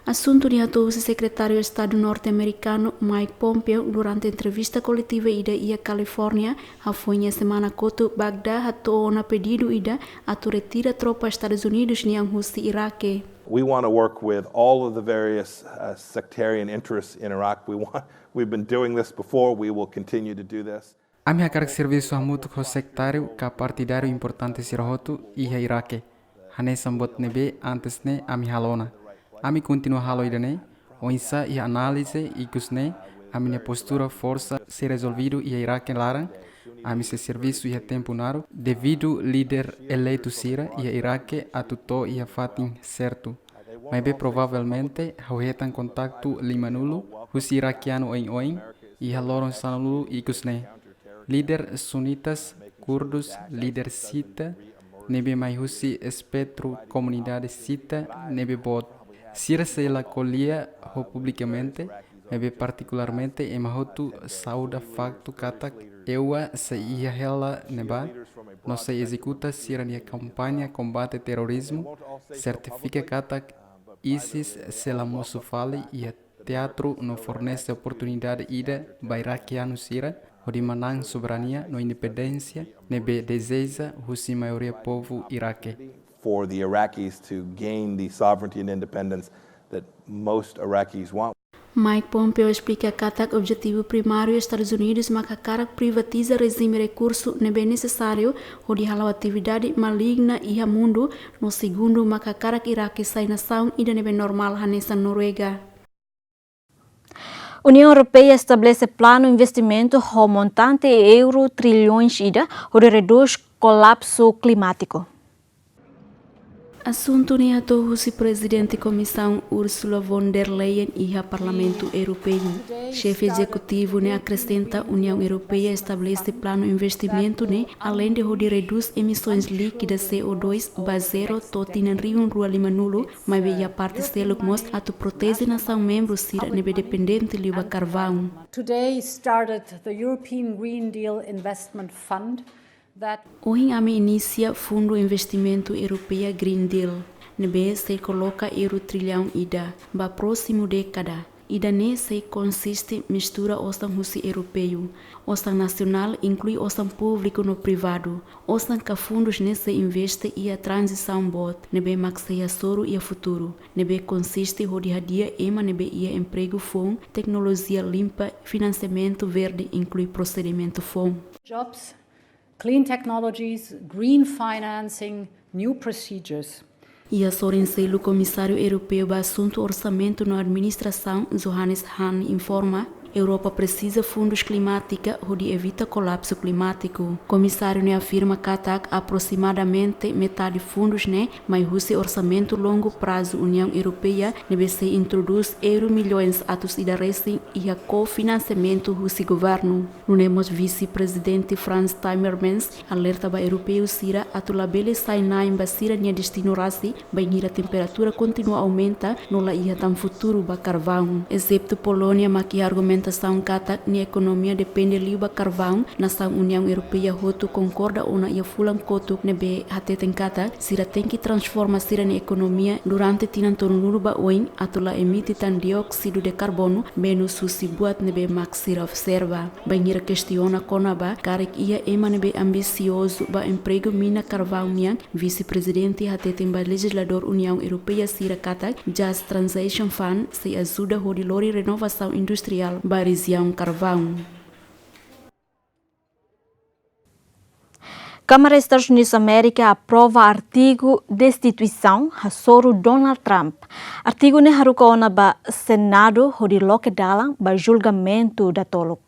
Asuntu ne'e hato'o husi Sekretáriu Estadu norte-amerikanu Mike Pompeo durante entrevista koletiva ida iha California, hafoin iha semana kotuk. Bagdá hato'o ona pedidu ida atu retira tropa Estadus Unidus nian husi Irake. We want to work with all of the various, uh, sectarian interests in Iraq. We want, we've been doing this before. We will continue to do this. Ami hakarak servisu hamutuk ho sektáriu ka partidáriu importante sira hotu iha Irake. Hanesan buat ne'ebé antes ne'e ami halo ona. Ami kontinua halo ida-ne'e, oinsá iha análize ikus ne'e, ami-nia postura forsa sei rezolvidu iha Irake laran, ami sei servisu iha tempu naruk, devidu líder eleitu sira iha Irake atu to'o iha fatin sertu. Maibé provavelmente ha'u hetan kontaktu limanulu husi irakianu oin-oin iha loron sanulu ikus ne'e. Líder sunitas, kurdus, líder xiita, ne'ebé mai husi espetru komunidade xiita ne'ebé boot. Sira sei la ko'alia ho publikamente, maibé partikularmente ema hotu sauda faktu katak EUA sei iha hela ne'ebá, no sei ezekuta sira-nia kampaña kombate terrorizmu, sertifika katak ISIS sei la mosu fali iha teatru no fornese oportunidade ida ba irakianu sira hodi manán soberania no independénsia ne'ebé dezeja husi maioria povu Irake. For the Iraqis to gain the sovereignty and independence that most Iraqis want. Mike Pompeo esplika katak objetivu primáriu Estadus Unidus mak hakarak privatiza rejime rekursu ne'ebé nesesáriu hodi hala'o atividade maligna iha mundu, no segundu mak hakarak Irake sai nasaun ida ne'ebé normál hanesan Noruega. Uniaun Europeia estabelese planu investimentu ho montante euro trilhões ida hodi redús kolapsu klimátiku. Asuntu ne'e hato'o husi Prezidente Komisaun Ursula von der Leyen iha Parlamentu Europeu. Xefe ezekutivu ne'e akresenta Uniaun Europeia estabelese planu investimentu ne'e, aleinde hodi redús emisoens líkida C O dois ba zero to'o tinan rihun rua limanulu, maibé iha parte seluk mós atu proteje nasaun membru sira ne'ebé dependente liu ba karvaun. Today started the European Green Deal Investment Fund that Ohin ami inisia Fundu Investimentu Europeia Green Deal, ne'ebé sei koloka euro trilhão ida ba prósimu dékada. Ida-ne'e sei konsiste mistura osan husi europeu, osan nasionál, inklui osan públiku no privadu. Osan ka fundus ne'e sei investe iha tranzisaun boot ne'ebé mak sei hasoru iha futuru, ne'ebé konsiste hodi hadi'a ema ne'ebé iha empregu foun, teknolojia limpa, finansiamentu verde, inklui prosedimentu foun. Jobs, clean technologies, green financing, new procedures. Iha sorin seluk, Komisáriu Europeu ba Asuntu Orsamentu no Administrasaun, Johannes Hahn, informa, Europa presiza fundus klimátika hodi evita kolapsu klimátiku. Komisáriu ne'e afirma katak aproximadamente metade fundus ne'e mai husi orsamentu longu prazu Uniaun Europeia, ne'ebé sei introdús euro milhões atus ida resin iha kofinansiamentu husi governu. Nune'e mós Vise-Prezidente Frans Timmermans alerta ba europeu sira atu labele sai-na'in ba sira-nia destinu rasik, bainhira temperatura kontinua aumenta no la iha tan futuru ba karvaun. Ezeptu Polónia mak iha argumentasaun katak nia ekonomia depende liu ba karvaun, nasaun Uniaun Europeia hotu konkorda ona iha fulan kotuk ne'ebé hateten katak sira tenke transforma sira-nia ekonomia durante tinan tolunulu ba oin atu la emite tan dióksidu de karbonu menus husi buat ne'ebé mak sira observa. Bainhira kestiona kona-ba karik iha ema ne'ebé ambisiozu ba empregu mina karvaun nian, Vise-Prezidente hateten ba lejizladór Uniaun Europeia sira katak Just Transition Fund sei ajuda hodi lori renovasaun industriál ba rejiaun karvaun. Kámara Estadus Unidus Amérika aprova artigu destituisaun hasoru Donald Trump. Artigu ne'e haruka ona ba Senadu hodi loke dalan ba julgamentu datoluk.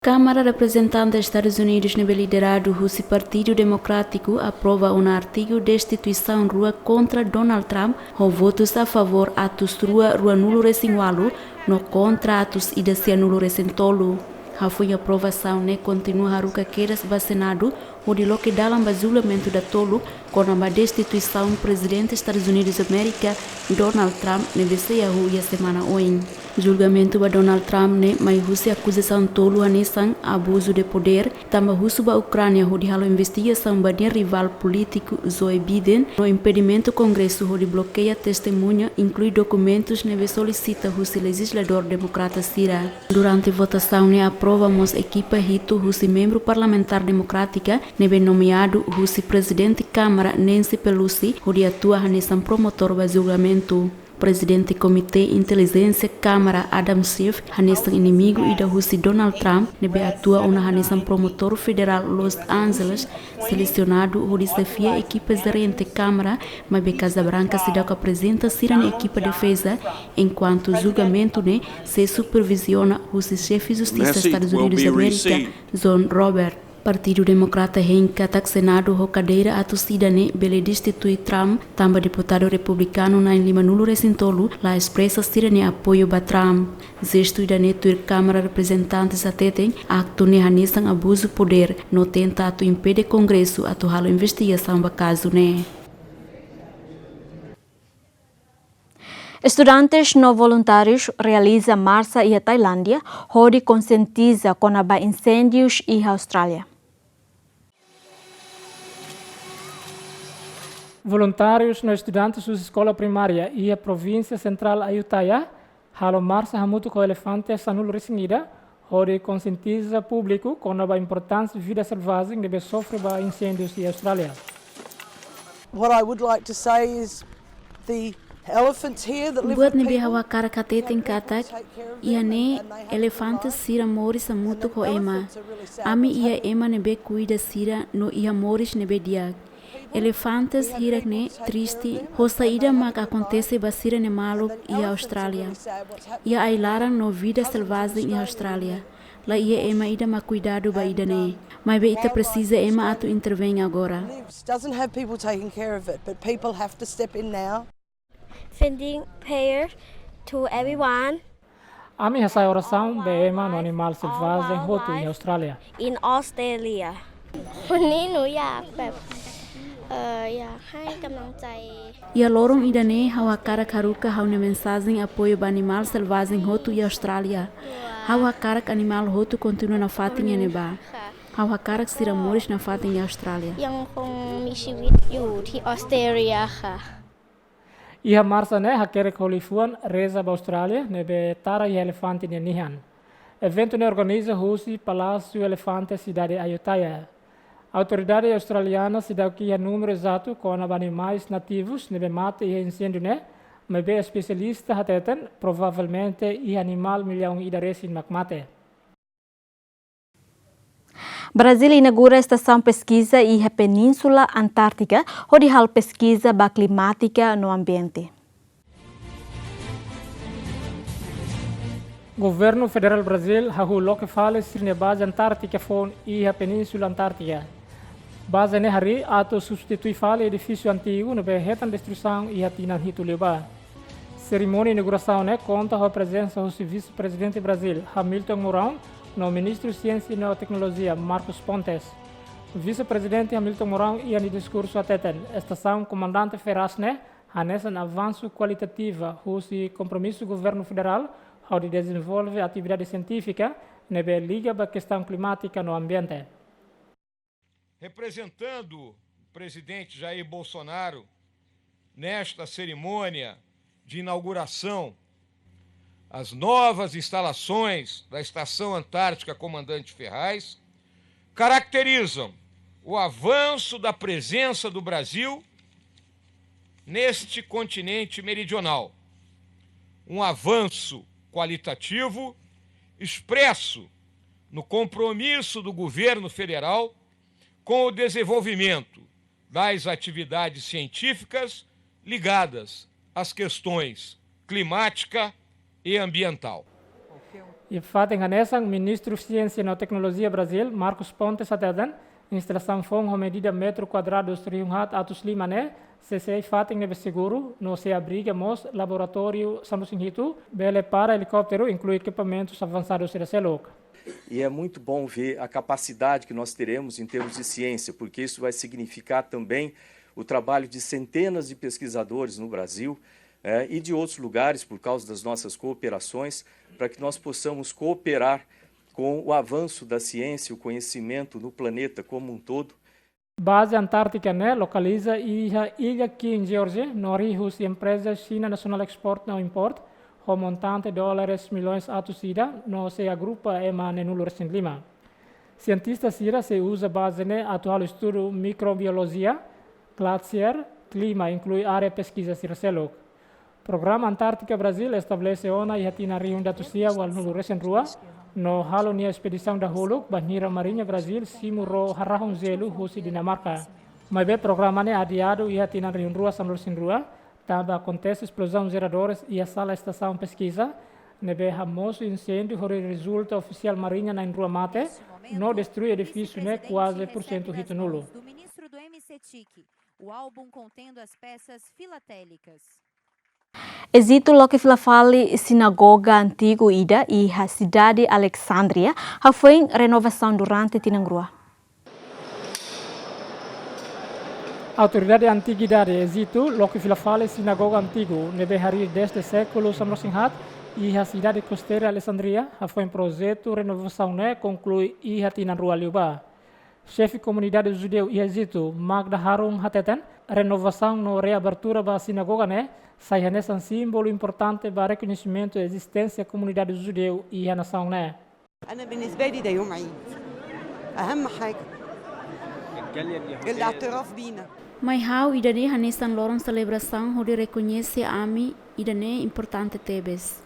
Kámara Reprezentante Estadus Unidus ne'ebé lideradu husi Partidu Demokrátiku aprova ona artigu destituisaun rua kontra Donald Trump, ho votus a favór atus rua ruanulu resin ualu, no kontra atus ida sianulu resin tolu. Hafoin aprovasaun ne'e kontinua haruka kedas ba Senadu hodi loke dalan ba julgamentu datoluk kona-ba destituisaun Prezidente Estadus Unidus Amérika, Donald Trump, ne'ebé sei hahú iha semana oin. Julgamentu ba Donald Trump ne'e mai husi akuzasaun tolu hanesan abuzu de podér, tama husu ba Ukránia hodi halo investigasaun ba nia rivál polítiku Joe Biden, no impedimentu Kongresu hodi blokeia testemuña, inklui dokumentus ne'ebé solisita husi lejizladór demokrata sira. Durante votasaun ne'e aprova mós ekipa hitu husi membru parlamentár demokrátika ne'ebé nomeadu husi Prezidente Kámara Nancy Pelosi hodi atua hanesan promotór ba julgamentu. Prezidente Komité Intelijénsia Kámara Adam Schiff hanesan inimigu ida husi Donald Trump, ne'ebé atua ona hanesan promotór federál Los Angeles, selesionadu hodi xefia ekipa jerente Kámara, maibé Kaza Branka seidauk aprezenta sira-nia ekipa defeza, enkuantu julgamentu ne'e sei superviziona husi Xefe Justisa Estadus Unidus Amérika, John Roberts. Partidu Demokrata hein katak Senadu ho kadeira atus ida ne'e bele destitui Trump, tanba deputadu republikanu na'in limanulu resin tolu la espresa sira-nia apoiu ba Trump. Jestu ida-ne'e tuir Kámara Reprezentante hateten aktu ne'e hanesan abuzu podér, no tenta atu impede Kongresu atu halo investigasaun ba kazu ne'e. Estudantes no voluntárius realiza marsa iha Tailándia hodi konsientiza kona-ba inséndius iha Austrália. Voluntárius no estudantes husi eskola primária iha provínsia sentrál Ayutthaya halo marsa hamutuk ho elefante sanulu resin ida, hodi konsientiza públiku kona-ba importánsia vida selvajen ne'ebé sofre ba inséndius iha Austrália. What I would like to say is the elephants here that live Buat with ne'ebé people ha'u hakarak hateten katak, iha ne'e elefante sira moris hamutuk ho ema. Ami iha ema ne'ebé kuida sira no iha moris ne'ebé di'ak. Elefante hirak-ne'e triste ho saida mak akontese ba sira-nia maluk iha Austrália. Iha ai-laran no vida selvajen iha Austrália, la iha ema ida mak kuidadu ba ida-ne'e. Maibé ita presiza ema atu intervein agora. Lives doesn't have people taking care of it, but people have to step in now. Sending prayer to everyone. Ami hasa'e orasaun ba ema no animál selvajen hotu iha Austrália. In Australia. วันนี้หนูอยากแบบเอ่ออยากให้กำลังใจ Iha loron ida-ne'e ha'u hakarak haruka ha'u-nia mensajen apoiu ba animál selvajen hotu iha Austrália. Ha'u hakarak animál hotu kontinua nafatin iha ne'ebá. Ha'u hakarak sira moris nafatin iha Austrália. ยังคงมีชีวิตอยู่ที่ออสเตรเลียค่ะ Iha marsa ne'e hakerek ho liafuan Reza ba Austrália, ne'ebé tara iha elefante nia nihan. Eventu ne'e organiza husi Palásiu Elefante, sidade Ayutthaya. Autoridade australiana seidauk iha númeru ezatu kona-ba animais nativus ne'ebé mate iha inséndiu ne'e, maibé espesialista hateten provavelmente iha animál millaun ida resin mak mate. Brazil inaugura estasaun peskiza iha Península Antártika, hodi halo peskiza ba klimátika no ambiente. Governu Federál Brazil hahú loke fali sira-nia baze Antártika foun iha Península Antártika. Baze ne'e harii atu substitui fali edifísiu antigu ne'ebé hetan destruisaun iha tinan hitu liubá. Serimónia inaugurasaun ne'e konta ho prezensa husi Vise-Prezidente Brazil, Hamilton Mourão, no Ministru Siénsia no Teknolojia, Marcos Pontes. Vise-Prezidente Hamilton Mourão iha nia diskursu hateten, estasaun komandante Ferraz ne'e hanesan avansu kualitativa husi kompromisu governu federál hodi dezenvolve atividade sientífika ne'ebé liga ba kestaun klimátika no ambiente. Representando o presidente Jair Bolsonaro nesta cerimônia de inauguração, as novas instalações da Estação Antártica Comandante Ferraz caracterizam o avanço da presença do Brasil neste continente meridional. Um avanço qualitativo expresso no compromisso do governo federal com o desenvolvimento das atividades científicas ligadas às questões climática e ambiental. Iha fatin hanesan, Ministru Siénsia no Teknolojia Brazil, Marcos Pontes, hateten, instalasaun foun ho medida metru kuadradu rihun haat atus lima ne'e sei sai fatin ne'ebé seguru, no sei abriga mós laboratóriu sanulu-resin-hitu, bele para helikópteru, inklui ekipamentus avansadus sira seluk. E é muito bom ver a capacidade que nós teremos em termos de ciência, porque isso vai significar também o trabalho de centenas de pesquisadores no Brasil, eh, e de outros lugares, por causa das nossas cooperações, para que nós possamos cooperar com o avanço da ciência, o conhecimento no planeta como um todo. Baze Antártika ne'e lokaliza iha illa King George, no harii husi empreza China National Export no Import, ho montante dólares millaun atus ida, no sei agrupa ema neenulu-resin-lima. Sientista sira sei uza baze ne'e atu halo estudu mikrobiolojia, glacier, klima, inklui área peskiza sira seluk. Programa Antártika Brazil estabelese ona iha tinan rihun atus sia ualunulu-resin-rua, no halo nia espedisaun dahuluk bainhira Mariña Brazil simu ró harahun jelu husi Dinamarka. Maibé programa ne'e adiadu iha tinan rihun rua sanulu-resin-rua, tanba akontese esplozaun jeradores iha sala estasaun peskiza, ne'ebé hamosu inséndiu hodi rezulta ofisiál Mariña na'in-rua mate, no destrui edifísiu ne'e kuaze pursentu hitunulu. O álbum contendo as peças filatélicas. Ejitu loke fila fali sinagoga antigu ida iha sidade Alexandria, hafoin renovasaun durante tinan rua. Autoridade Antiguidade Ejitu loke fila fali sinagoga antigu ne'ebé harii dezde sékulu sanulu-resin-haat iha sidade kosteira Alexandria, hafoin projetu renovasaun ne'e konklui iha tinan rua liubá. Xefe komunidade judeu iha Ejitu, Magda Harun, hateten, renovasaun no reabertura ba sinagoga ne'e sai hanesan símbolu importante ba rekoñesimentu ezisténsia komunidade judeu iha nasaun ne'e. أنا بالنسبة لي ده يوم عيد. أهم حاجة الاعتراف بينا. Mai ha'u, ida-ne'e hanesan loron selebrasaun hodi rekoñese ami, ida-ne'e importante tebes.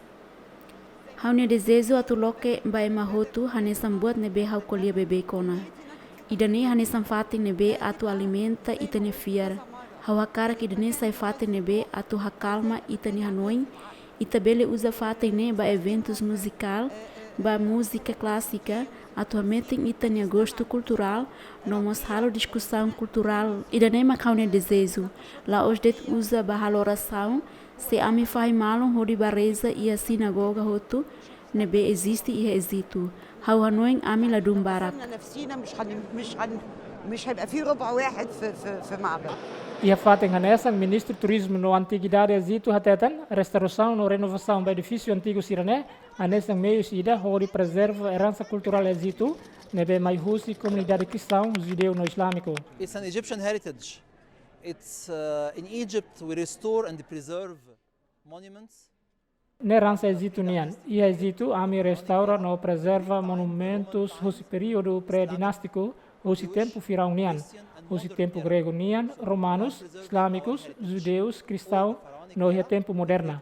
Ha'u-nia dezeju atu loke ba ema hotu hanesan buat ne'ebé ha'u ko'alia beibeik ona. Ida-ne'e hanesan fatin ne'ebé atu alimenta ita-nia fiar. Ha'u hakarak ida-ne'e sai fatin ne'ebé atu hakalma ita-nia hanoin, ita bele uza fatin ne'e ba eventus muzikál, ba múzika klásika, atu hametin ita-nia gostu kulturál, no mós halo diskusaun kulturál. Ida-ne'e mak ha'u-nia dezeju. La'ós de'it uza ba halo orasaun, se ami fahe malu hodi bá reza iha sinagoga hotu ne'ebé eziste iha Ejitu. Ha'u hanoin ami ladún barak. نفسينا مش هن-، مش هن-، مش هيبقى في ربع واحد في، في، في معبد. Iha fatin hanesan, Ministru Turizmu no Antiguidade Ejitu hateten, restaurasaun no renovasaun ba edifísiu antigu sira-ne'e hanesan meius ida hodi prezerva eransa kulturál Ejitu, ne'ebé mai husi komunidade kristaun, judeu no islámiku. It's an Egyptian heritage. It's uh, in Egypt we restore and preserve monuments. Ne'e eransa Ejitu nian. Iha Ejitu, ami restaura no prezerva monumentus husi períodu pré-dinástiku, husi tempu Firaun nian, husi tempu gregu nian, romanus, islámikus, judeus, kristaun, no iha tempu moderna.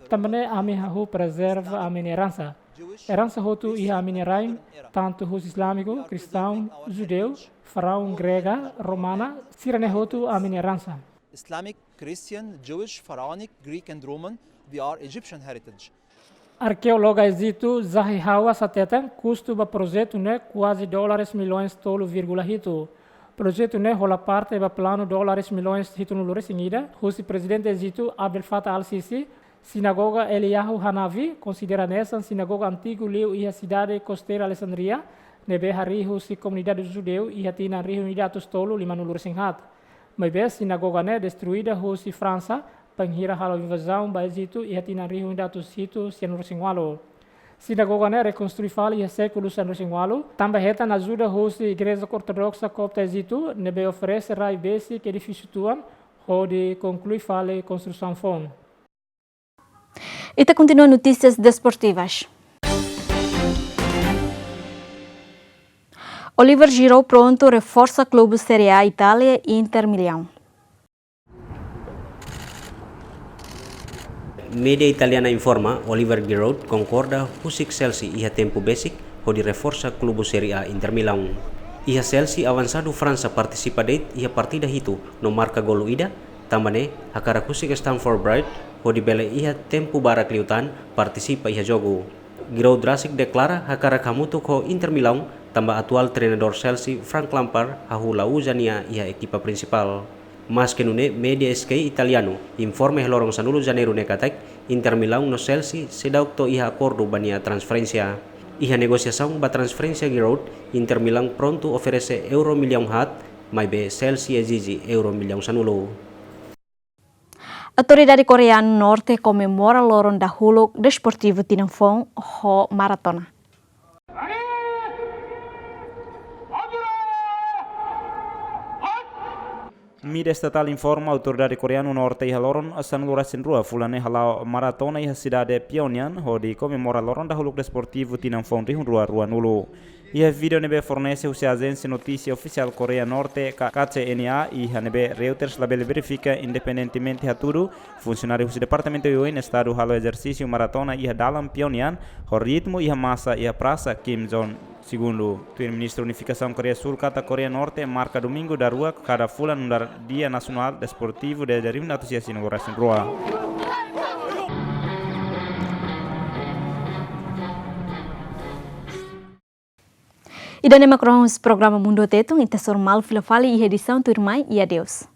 Tanba ne'e ami hahú prezerva ami-nia eransa. Eransa hotu iha ami-nia rain, tantu husi islámiku, kristaun, judeu, faraun grega, romana, sira-ne'e hotu ami-nia eransa. Islamic, Christian, Jewish, Pharaonic, Greek and Roman, we are Egyptian heritage. Arkeólogu Ejitu Zahi Hawass hateten, kustu ba projetu ne'e kuaze dólares milhões tolu vírgula hitu. Projetu ne'e hola parte ba planu dólares milhões hitunulu-resin-ida, husi Prezidente Ejitu Abdel Fattah al-Sisi, Sinagoga Eliyahu Hanavi, konsidera hanesan sinagoga antigu liu iha sidade kosteira Alexandria, ne'ebé harii husi komunidade judeu iha tinan rihun ida atus tolu limanulu-resin-haat. Maibé sinagoga ne'e destruida husi Fransa, bainhira halo invazaun ba Ejitu iha tinan rihun ida atus hitu sianulu-resin-ualu. Sinagoga ne'e rekonstrui fali iha sékulu sanulu-resin-ualu, tanba hetan ajuda husi Igreja Ortodoksa Kopta Ejitu, ne'ebé oferese rai besik edifísiu tuan, hodi konklui fali konstrusaun foun. Ita kontinua notísias desportivas. Oliver Giroud prontu reforsa klube Série A Itália, Inter Milão. Média italiana informa, Oliver Giroud konkorda husik Chelsea iha tempu besik hodi reforsa klube Série A Inter Milão. Iha Chelsea avansadu Fransa partisipa de'it iha partida hitu no marka golu ida, tanba ne'e hakarak husik Stamford Bridge hodi bele iha tempu barak liután partisipa iha jogu. Giroud rasik deklara hakarak hamutuk ho Inter Milão, tanba atuál treinadór Chelsea, Frank Lampard, hahú la uza nia iha ekipa prinsipál. Maske nune'e, média Sky italianu informa iha loron sanulu Janeiru ne'e katak Inter Milão no Chelsea seidauk to'o iha akordu ba nia transferénsia. Iha negosiasaun ba transferénsia Giroud, Inter Milão prontu oferese euro millaun haat, maibé Chelsea ezije euro millaun sanulu. Autoridade Koreia Norte komemora loron dahuluk desportivu tinan foun ho maratona. Mídia estatál informa, Autoridade Koreia Norte iha loron sanulu-resin-rua fulan ne'e hala'o maratona iha sidade Pyongyang hodi komemora loron dahuluk desportivu tinan foun rihun rua ruanulu. Iha vídeo ne'ebé fornese husi ajénsia notísia ofisiál Koreia Norte, K-, K C N A, iha ne'ebé Reuters labele verifika independentemente hatudu, funsionáriu husi Departamentu Oioin Estadu halo ezersísiu maratona iha dalan Pyongyang, ho ritmu iha masa iha Prasa Kim Jong Segundu. Tuir Ministru Unifikasaun Koreia Súl katak Koreia Norte marka domingu daruak kada fulan nu'udar Dia Nasionál Desportivu dezde rihun novecentos e sessenta e cinco. Ida-ne'e mak ohin husi programa Mundu Tetun, ita hasoru malu fila fali iha edisaun tuirmai, i adeus.